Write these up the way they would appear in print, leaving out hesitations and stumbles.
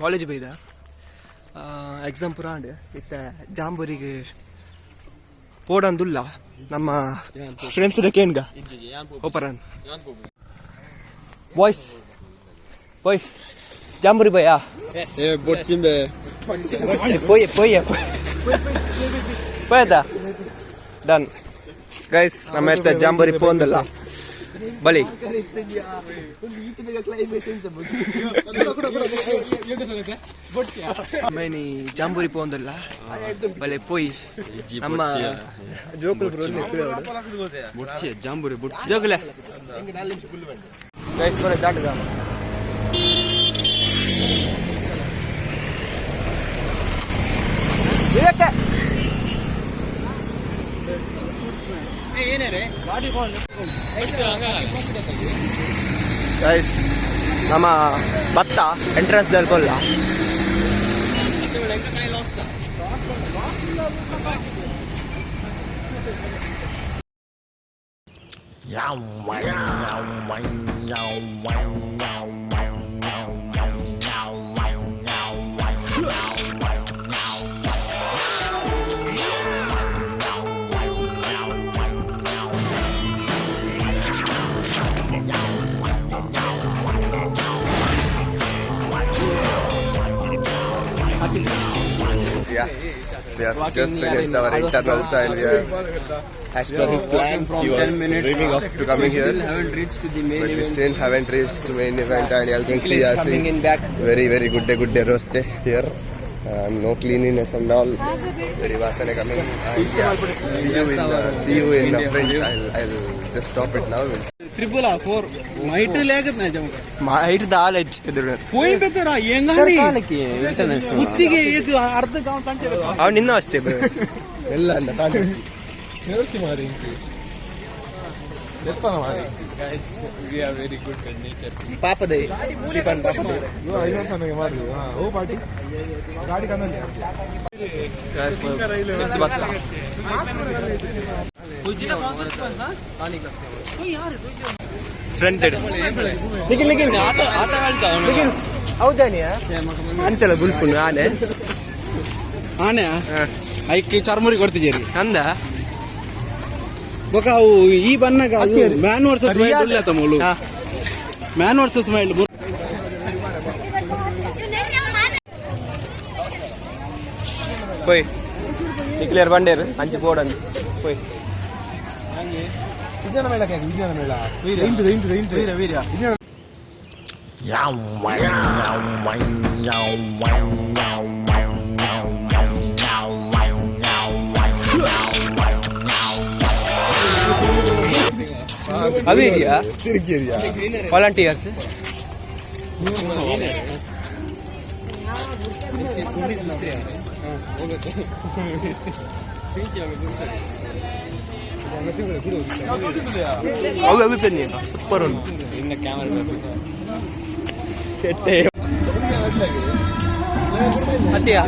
College ಬೈದ exam ಪೂರ ಆಂಡ್. ಇತ್ತೆ ಜಾಂಬೂರಿಗೆ ಪೋಡಂದುಲ್ಲ. ನಮ್ಮ ಫ್ರೆಂಡ್ಸ್ ಕೇನ್ಗ ಓಪರನ್. ಬಾಯ್ಸ್ ಬಾಯ್ಸ್, ಜಾಂಬೂರಿ ಬಯ್ಯಾ? ಬೊಡ್ಚಿಂಬೆ. ಪೋಯೆ ಪೋಯೆ ಪೋಯದ. ಡನ್ ಗೈಸ್, ನಮ್ಮ ಎತ್ತ ಜಾಂಬೂರಿ ಪೋಂದಲ್ಲ ಬಲಿ. ಮೈನಿ ಜಾಂಬೂರಿ ಪೋಂದಲ್ಲ ಬಲೆ ಪೋಯಿ. ನಮ್ಮ ಜೋಕುಲು. ಬೊಡ್ಚಿ, ಜಾಂಬೂರಿ ಬೊಡ್ಚಿ. ಜೋಕುಲೆ ಗೈಸ್, ಬರ ದಾಟುಗ. ವಿವೇಕ. ಗೈಸ್, ನಮ್ಮ ಭತ್ತ ಎಂಟ್ರೆನ್ಸ್ ದಲ್ಲಿ. Yeah, we have just finished our internals and we are, as per his plan, he was dreaming of to coming here, haven't reached to the main but we still haven't reached to main event and you can see us coming in back. Very very good day, good day roast here. No cleanliness and all, very vasane coming. And yeah, see you in the front. I'll just stop it now. We'll triple four might ಲೇಗತ್ height dal ಎದುರು. ಪೋಯಿ ಬೇತಾರ ಹೆಂಗಾನಿ ಕುತ್ತಿಗೆ ಏಕ್ ಅರ್ಧ ಗಾಂವ್ ತಂಚೆ. ಅವ್ನು ನಿನ್ನೂ ಅಷ್ಟೇ. ಎಲ್ಲ ಅಲ್ಲ ಕಾಣ್ತಿರ್ತಿ. ಪಾಪದ ಸ್ಟೀಫನ್ ಪಾಪದ. ಭತ್ತ. ಫ್ರಂಟ್ ನಿಖಿಲ್ ನಿಖಿಲ್ ನಿಖಿಲ್, ಹೌದಾನಿಯ ಅಂಚಲ ಬುಲ್ಪುನು ಆನೆ. ಆನೆ ಐಕ್ ಚರ್ಮುರಿ ಕೊಡ್ತಿದ್ದೀರಿ. ಅಂದ. ಬೊಕ ಅವು ಈ ಬನ್ನಗ ಮ್ಯಾನ್ ವರ್ಸಸ್ ವೈಲ್ಡ್ ಉಲ್ಲೆ ತಮ್ಮಲು. Man versus wild. ಪೋಯ್ ನಿಖಿಲೇರ್ ಬಂಡೇರು ಅಂಚೆ ಬೋರ್ಡ್ ಪೋಯ್. ವಿಜ್ಞಾನ ಮೇಳಕ್ಕೆ ಹಾಕಿ, ವಿಜ್ಞಾನ ಮೇಳ ಇಂತಿದೆ ಇಂತಿದೆ ಇಂತಿದೆ ವೀರ್ಯ. ಅವಿ ಇದೆಯಾ? ತಿರುಗಿರಿಯಾ? ವಾಲಂಟಿಯರ್ಸ್. ಅವು ಅವಿ ಪೆನ್ನಿ ಸೂಪರ್ ಉಂಟು. ಕೆಟ್ಟೆ ಅತ್ತಿಯ.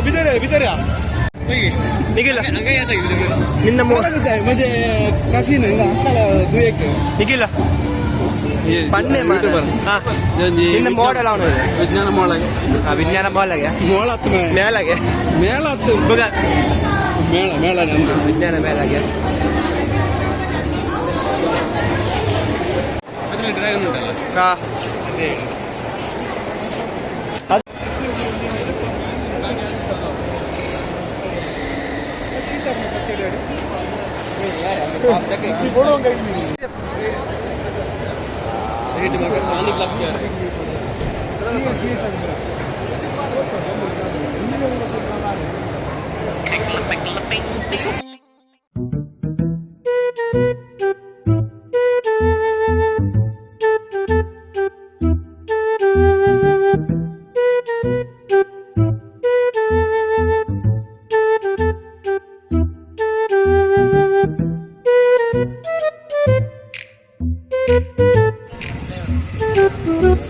ಬಿದರೆ ಬಿದರೆ. ನಿಖಿಲ, ನಿನ್ನ ಮಜೆ ಕಸಿನ್ ದುಯಕ್. ನಿಖಿಲ ಪನ್ನೆ ಮಾರ್ರೆ. ಹಾ. ನಿನ್ನ ಮೋಡಲ್ ಅವನು. ವಿಜ್ಞಾನ ಮೋಳಗೆ. ವಿಜ್ಞಾನ ಮೋಳಗೆ. ಮೋಳತ್ತು. ಮೇಳಗೆ. ಮೇಳತ್ತು. ಬುಗ. ಮೇಳ ಮೇಳ ನಂದು. ವಿಜ್ಞಾನ ಮೇಳಗೆ. ಡ್ರ್ಯಾಗನ್ ಉಂಟಲ್ಲ? ಹಾ. ಅದೇ.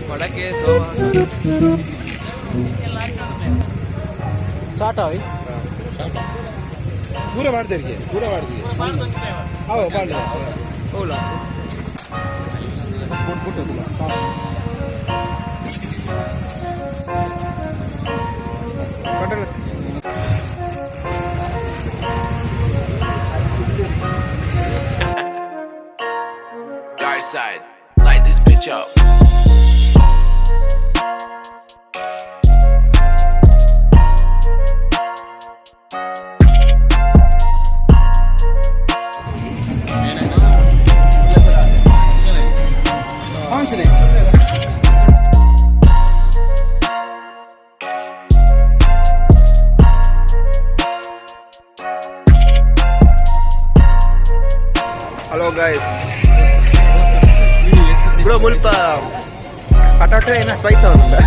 ಕೊಡಕ್ಕೆ ಸೋವ. ಚಾಟ ಪೂರ ಮಾಡ್ದೇರಿಗೆ ಪೂರ ಮಾಡ್ತೀವಿ ಹೌದು ಪಾಂಡ ಹೌದಾ? Dark side, light this bitch up. Hello guys, bro ಮುಲ್ಪ ಕಟಾಟ ಏನ ಟ್ವೈಸ್ ಆവുന്നുണ്ട്.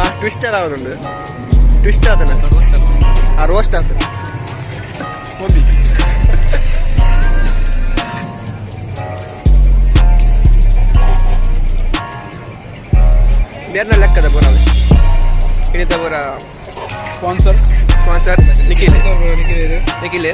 ಆ ಟ್ವಿಸ್ಟರ್ ಆവുന്നുണ്ട്, ಟ್ವಿಸ್ಟ್ ಆತನ ಆ ರೋಸ್ಟ್ ಆತ. ಬೇರ್ನ ಲೆಕ್ಕದ ಪೂರ ಹಿಡಿತ ಪೂರ. ಸ್ಪಾನ್ಸರ್. ಸ್ಪಾನ್ಸರ್ ನಿಖಿಲ್, ನಿಖಿಲ್.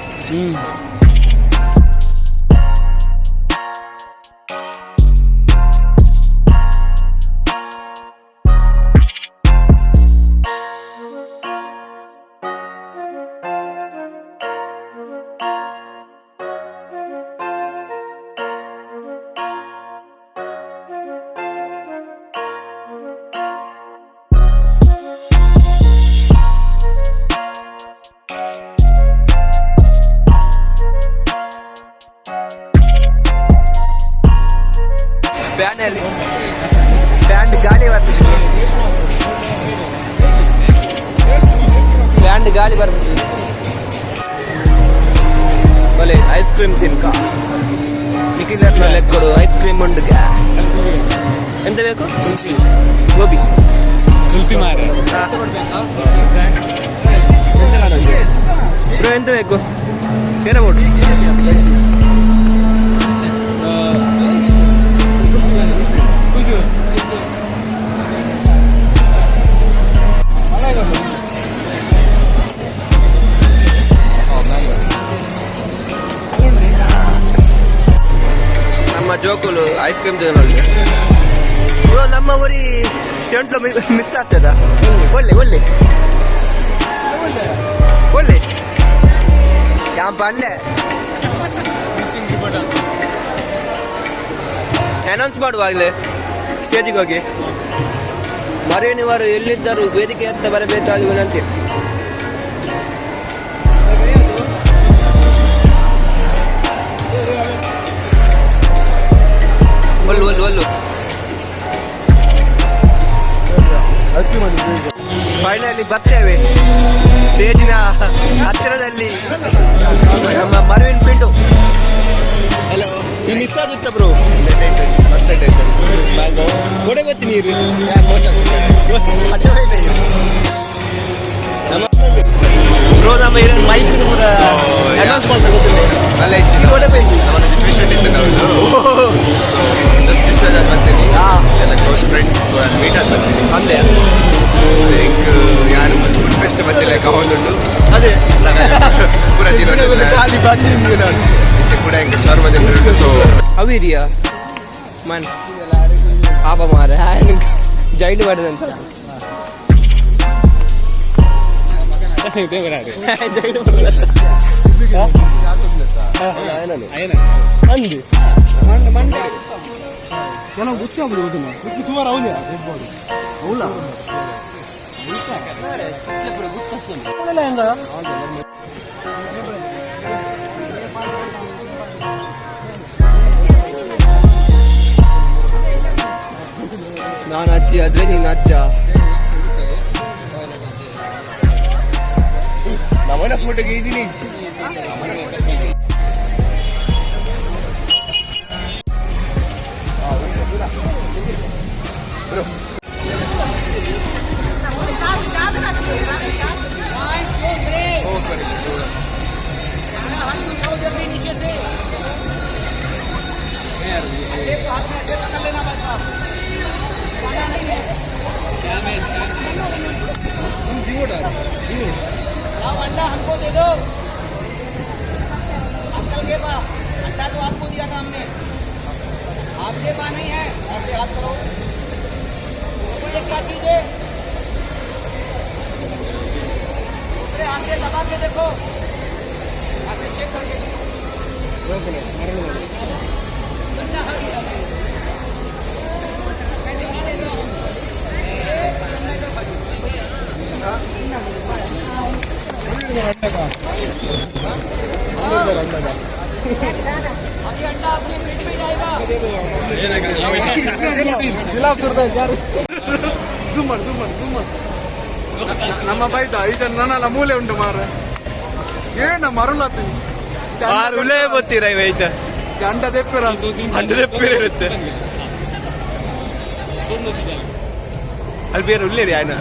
ಫ್ಯಾನಲ್ಲಿ ಫ್ಯಾನ್ ಗಾಳಿ ಬರ್ತದೆ, ಫ್ಯಾನ್ ಗಾಳಿ ಬರ್ತದೆ. ಒಲೆ ಐಸ್ ಕ್ರೀಮ್ ತಿನ್ಕ. ನಿಖಿಲರ್ನ ಲೆಕ್ಕಡು ಐಸ್ ಕ್ರೀಮ್ ಉಂಡುಗ. ಎಂತ ಬೇಕು? ಗೋಬಿ. ಕುಲ್ಫಿ ಮಾರ. ಬ್ರೋ, ಎಂತ ಬೇಕು? ಏನ ಬೋಟು? ನಮ್ಮ ಜೋಕುಲು ಐಸ್ ಕ್ರೀಮ್ ತಿನ್ನೋಲ್ಲಿ. ಬ್ರೋ, ನಮ್ಮ ಊರಿ ಸೆಂಟ್ಲು ಮಿಸ್ ಆಗ್ತದ. ಒಳ್ಳೆ ಒಳ್ಳೆ ಒಳ್ಳೆ ಯಾಂಪ ಅಂಡೆ ಅನೌನ್ಸ್ ಮಾಡುವಾಗಲೇ ಸ್ಟೇಜಿಗೆ ಹೋಗಿ ಮರೇನಿವರು ಎಲ್ಲಿದ್ದರೂ ವೇದಿಕೆಯತ್ತ ಬರಬೇಕಾಗಿ ವಿನಂತಿ. ಒಲ್ಲು ಒಲ್ಲು ಒಲ್ಲು. ಫೈನಲಿ ಬರ್ತೇವೆ. ಸ್ಟೇಜಿನ ಹತ್ತಿರದಲ್ಲಿ ನಮ್ಮ ಮರ್ವಿನ್ ಪಿಂಟು. ಹಲೋ, ಈ ಮಿಸ್ ಆಗುತ್ತಾ ಬ್ರೋ? ಕೊಡೆ ಬತ್ತಿ ನೀರು. ಬ್ರೋ, ನಮ್ಮ ಮೈಕ್ ಪೂರ ಅನೌನ್ಸ್ ಮಾಡ್ತಾ ಗೊತ್ತಿಲ್ಲ. ಅಲ್ಲ, ಹೆಚ್ಚಿನ ಕೊಡೆ ಬೇಕು. ನಮ್ಮನೆ ಪೇಷಂಟ್ ಇತ್ತು ನಾವು, ಸೊ ಜಸ್ಟ್ ಡಿಸ್ಚಾರ್ಜ್ ಆಗಿ ಬರ್ತೀನಿ. ಎಲ್ಲ ಕ್ಲೋಸ್ ಫ್ರೆಂಡ್, ಸೊ ನಾನು ಮೀಟ್ ಆಗಿ ಬರ್ತೀನಿ. ಅಂದೆ. ಲೈಕ್ ಯಾರು ಫುಡ್ ಫೆಸ್ಟ್ ಬರ್ತಿಲ್ಲ ಕವನುಂಟು. ಅದೇ. ಪೂರ ದಿನ ಖಾಲಿ ಬನ್ನಿ ನಾನು. ಇದು ಕೂಡ ಹೆಂಗೆ ಶವರ್ಮ ತಿಂದಿರುಂಟು, ಸೊ ಅವಿರಿಯಾ ಮನ್ ಆಪ ಮಾರ ಜೈಲು ಮಾಡಿದಂತ. ಜೈಲು ಅಂದು. ಕೆಲವು ಗುತ್ತಿ ಆಗುದು ಗೊತ್ತಿಲ್ಲ, ಗುತ್ತಿ ಸುಮಾರು ಹೌದಾ? ಹೌದಾ? ನಾನು ಅಜ್ಜಿ ಆದ್ರೆ ನೀನು ಅಜ್ಜ. ನಮ್ಮನೆ ಫೋಟೋಗೆ ಇದೀನಿ. ಜೂಮ್ ಮಾಡು, ಜೂಮ್ ಮಾಡು, ಜೂಮ್ ಮಾಡು. ನಮ್ಮ ಬೈದ ಈಗ ನನ್ನಲ್ಲ ಮೂಲೆ ಉಂಟು ಮಾರ. ಏನ ಮರುಳಾತು. ಉಲೇ ಗೊತ್ತೀರ ಇವ. ಗಂಡ ದೆಪ್ಪಿರ. ಅಂಡದ ಇರುತ್ತೆ ಅಲ್ಲಿ ಬೇರೆ ಉಳ್ಳೇರಿ ಆಯ್ನ.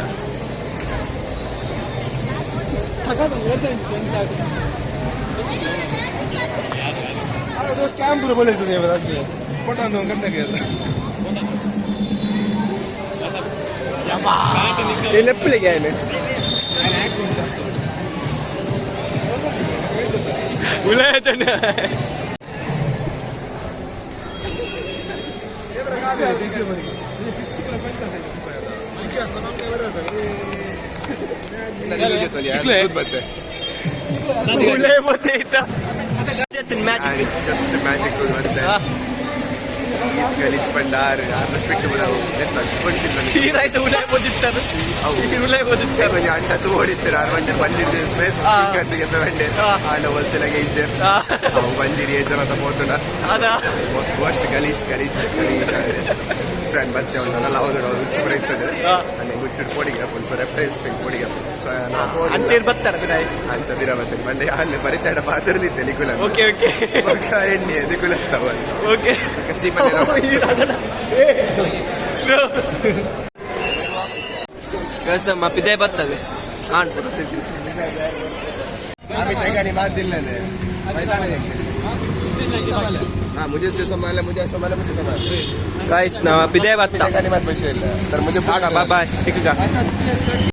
ಅದು ಸ್ಕ್ಯಾಮ್ ಪೂರ ಬೊಳ್ಳಿರ್ತದೆ ಅದಕ್ಕೆ ಫೋಟೋ ಒಂದು ಗಂಟೆಗೆ ಎಲ್ಲ. ಲೆಪ್ಪಲಿಗೆ ಆಯ್ನ ಉಲೇ. ಉಲೇ ಮತ್ತೆ ಇತ್ತ. ಜಸ್ಟ್ ಮ್ಯಾಜಿಕ್ ಬರುತ್ತೆ. ಗಲೀಜ್ ಪಂಡ ರೆಸ್ಪೆಕ್ಟ್ ಎತ್ತ. ಈರಾಯ್ತು ಉಲೇ ಬಂದಿತ್ತಾರೆ. ಉಲೇ ಬಂದಿತ್ತಾರೆ. ಒಂಜಿ ಅಂಡ ತೂ ಹೊಡಿತಾರೆ. ಆರು ಬಂಡೆ ಬಂದಿಡ್ದೆ ಕಂತಿಗೆ ಬಂಡೆ ಆಂಡ ಒಲ್ತೆಲಗೆ ಇಜ್ಜೆ. ಅವು ಬಂದಿಡಿ ಏಜನ ಪೋತುಂಡ. ಅದ. ಅಷ್ಟು ಗಲೀಜ್ ಗಲೀಜ್ ಗಲೀಜ್. ಸೊ ನಾನು ಬತ್ತೆ ಉಂಟಲ್ಲ. ಹೌದು ಹೌದು, ಹುಚ್ಚು ಬರ ಇರ್ತದೆ. ಅಂಡ್ ಹುಚ್ಚು ಪೋಡಿಗೆ ಹಾಪುಂಡು. ಸೊ ರೆಪ್ಟೈಲ್ಸ್ ಪೋಡಿಗೆ ಹಾಪುಂಡು. ಸೊ ನಾವು ಅಂಚೇರ್ ಬರ್ತಾರೆ ಬಿರಾಯ್. ಅಂಚ ಬಿರ ಬರ್ತೇನೆ ಬಂಡೆ ಅಲ್ಲಿ ಬರಿತಾಡ ಪಾತ್ರದಿತ್ತೆ ನಿಕುಲ. Okay okay. ಎಣ್ಣೆ ನಿಕುಲ. ಓಕೆ. ಸ್ಟೀಫನ್. ನಮ್ಮ ಪಿದೆ ಬರ್ತದೆ ಆಂಡ್. अभी तक बात दिल ने हाँ, मुझे संभाले, मुझे संभाले, मुझे संभाले. ಗಾಯ್ಸ್, ನಾವು ಪಿದೆ ಬತ್ತ. बात पैसे ಇಲ್ಲ सर मुझे. Bye bye ತಿಕ್ಕ.